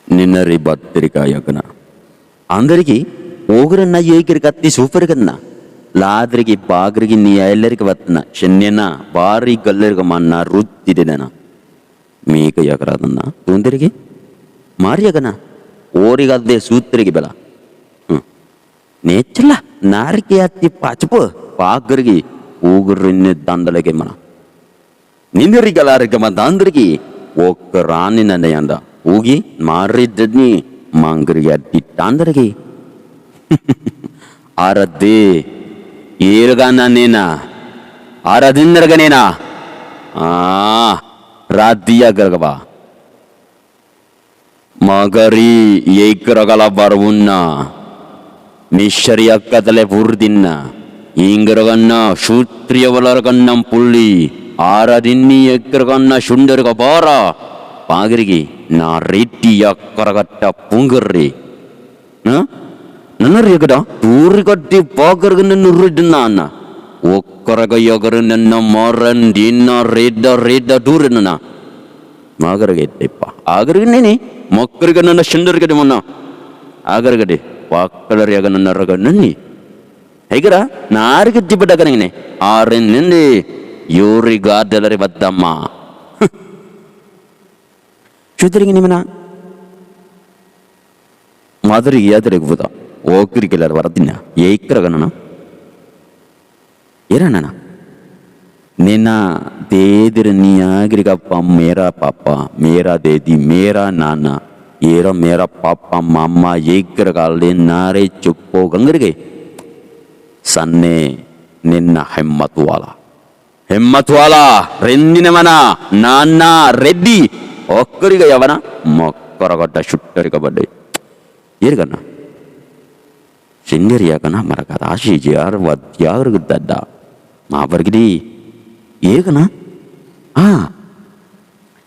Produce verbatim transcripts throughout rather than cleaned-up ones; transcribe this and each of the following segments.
Ninna ri batteri kaya kena. Anderiki, ogerenna yegeri katti super kenna. Laderiki bageriki ni aileriki batna. Sennena, bari gelleriki manna rutti denena. Mika ya keratanna. Tunderiki. Mari ya kena. Ori gadde sutriki bela. Hmm. Necela, nariki atti pacepe, pageriki. Ugerinni dandaleke mana. Nini rigalarega matanriki, wokkerani nanda yanda. Ugi, mari denni, manggeri yaddi tanriki. Aradde, irgana nena. Aradinnerga nena. Ah, radia gergaba. Magari yeikkeraga labbarunna, misseri akkatale furdinna, inggeraganna sutriya walaraganna mpulli, aradinni yeikkeraganna sundari kabara, pagerigi, nareddi yakkaragatta punggerri. Nah, nanariagada, turi gaddi pagaraganna nurri dennana, wakkaraga yagarenna marendinna reda-reda durenna. Magarage teppa. Agarage nini. Makkariga nana sendiri gede mana. Agarage de. Wakkala riaga nana raga nani. Hegara, nari ke tiba dagang ini. Aren nende. Yuri gada lari badama. Sudri ini mana. Madri ya dari kubuta. Wakiri kelar waratina. Ya ikra kanana. Ira nana. Nena dedere niagiri kapang mera papa, mera dedi, mera nana. Ira mera papa mama yeger kale nare cuppo ganggerge. Sanne nenna hemmatuala. Hemmatuala, rendine mana? Nana reddi. Okkori gaya mana? Mokkoro kota suttori kabadai. Ira kana. Sendiri ya kana marakatasi jiar buat jiar gedada. Mabar gidi. Iya kana. Ah.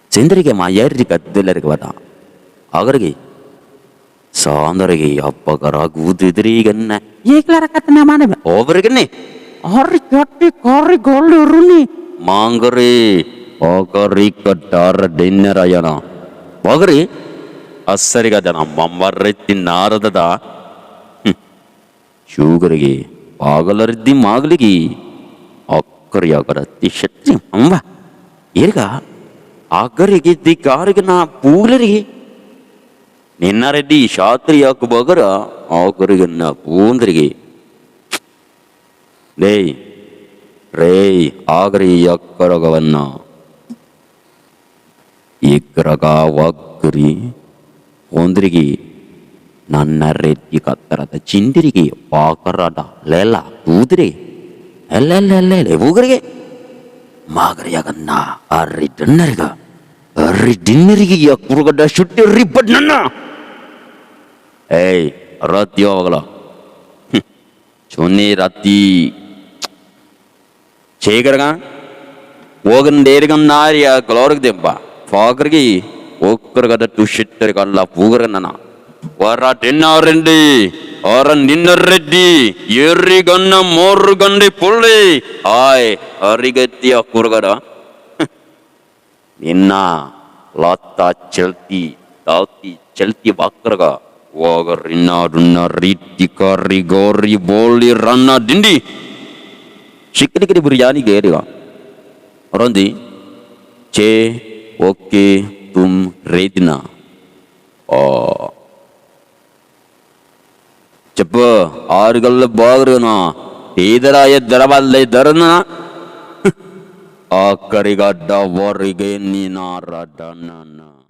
Sendiri ke mayar di kadde lari ke bata. Agar ki. Sandar ki apa karagu titri kena. Iya kelar kata nama mana. Oh berkene. Hari kati kari gali runi. Manggeri. Pagari kedar dinner ayana. Pagari. Assari kadana mambarretti naradada. Hmm. Sugarigi, pagalaridi magaligi. Akkari agaratti settri amba. Irga, agarigi digarigana pulerigi. Ninnareddi satri aku bagara, agariganna punderigi. Dei, rei, agari yakkara gawanna. Iggaraga waggeri, onderigi, nanna reddi kattarata cindirigi, pakarada, lela, tudiri. Elelelele, bugerigi. Magari aganna, ari dennariga. Ari dennarigi, yakkurugada sudde ribet nanna. Hei, ratio bagala. Hmm. Cuni rati. Cegaraga, wogen deregan nari ya keluarga dempa. Fagergi, wokker kada tushit dari kalla buger nana. Wara denna rendi, orang dinna reddi, yeri ganna mor gande pulle. Ai, hari geti akur kada. Ninna latta celti, tauti celti bakkerga, wagerinna dunna riddika rigori boli ranna dindi. Sikkedi-kedi burjani gede ka. Rondi, ce, oke, tum, redina. Oh. Ceppe, ari gelle bagrena, idara ye daraballe darna. Akkari gadda wari geni naradanana.